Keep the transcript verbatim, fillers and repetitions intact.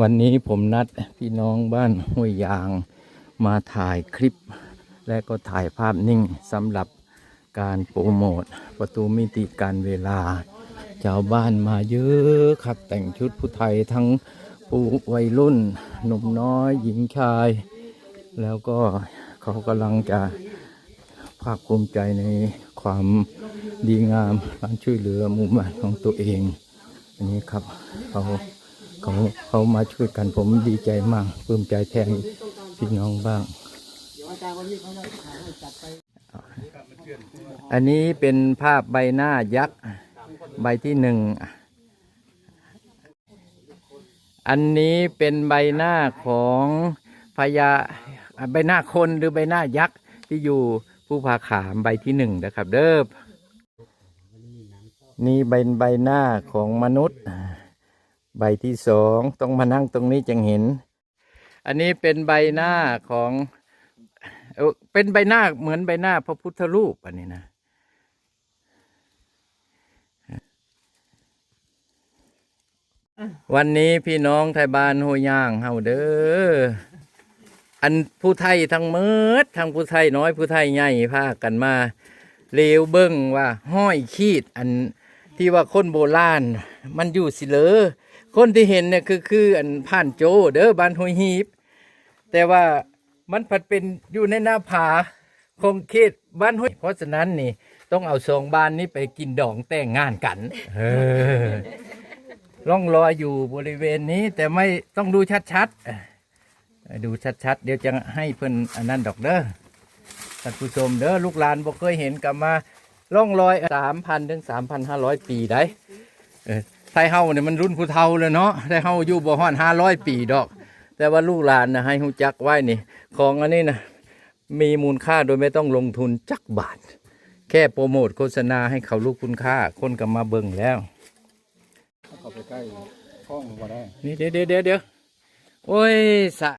วันนี้ผมนัดพี่น้องบ้านห้วยยางมาถ่ายคลิป และก็ถ่ายภาพนิ่งสำหรับการโปรโมทประตูมิติการเวลา ชาวบ้านมาเยอะครับ แต่งชุดผู้ไทยทั้งผู้วัยรุ่น หนุ่มน้อยหญิงชาย แล้วก็เขากำลังจะภาคภูมิใจในความดีงามการช่วยเหลือหมู่บ้านของตัวเอง อันนี้ครับ เขาเขาเขามาช่วยกัน ผมดีใจมากปลื้มใจแทนพี่น้องบ้าง อันนี้เป็นภาพใบหน้ายักษ์ใบที่หนึ่ง อันนี้เป็นใบหน้าของพญา ใบหน้าคนหรือใบหน้ายักษ์ที่อยู่ภูผาขามใบที่หนึ่งนะครับเด้อ นี่เป็นใบหน้าของมนุษย์ ใบที่สอง ต้องมานั่งตรงนี้จึงเห็น อันนี้เป็นใบหน้าของ เอ่อ เป็นใบหน้าเหมือนใบหน้าพระพุทธรูปอันนี้นะ วันนี้พี่น้องไทยบ้านห้วยย่างเฮาเด้อ อันผู้ไทยทั้งหมด ทั้งผู้ไทยน้อยผู้ไทยใหญ่พากันมาเหลียวเบิ่งว่าห้อยขีดอันที่ว่าคนโบราณมันอยู่สิเหลอ คนที่เห็นเนี่ยคือ คืออันผ่านโจเด้อ บ้านห้วยหีบ แต่ว่ามันผัดเป็นอยู่ในหน้าผาของเขตบ้านห้วย เพราะฉะนั้นนี่ต้องเอาสองบ้านนี้ไปกินดองแต่งงานกัน เออ ร่องรอยอยู่บริเวณนี้ แต่ไม่ต้องดูชัดๆ เอ่อ ดูชัดๆ เดี๋ยวจะให้เพิ่นอันนั้นดอกเด้อ ท่านผู้ชมเด้อ ลูกหลานบ่เคยเห็นกลับมา ร่องรอย สามพันถึงสามพันห้าร้อย ปีได้ เออ ไทยเฮาเนี่ยมันรุ่นผู้เฒ่าแล้วเนาะ ไทยเฮาอยู่บ่ฮอดห้าร้อย ปีดอก แต่ว่าลูกหลานนะให้ฮู้จักไว้นี่ ของอันนี้นะ มีมูลค่าโดยไม่ต้องลงทุนจักบาท แค่โปรโมทโฆษณาให้เขารู้คุณค่า คนก็มาเบิ่งแล้ว เข้าไปใกล้ห้องบ่ได้ นี่ เดี๋ยว เดี๋ยว เดี๋ยว เดี๋ยว โอ้ย สะ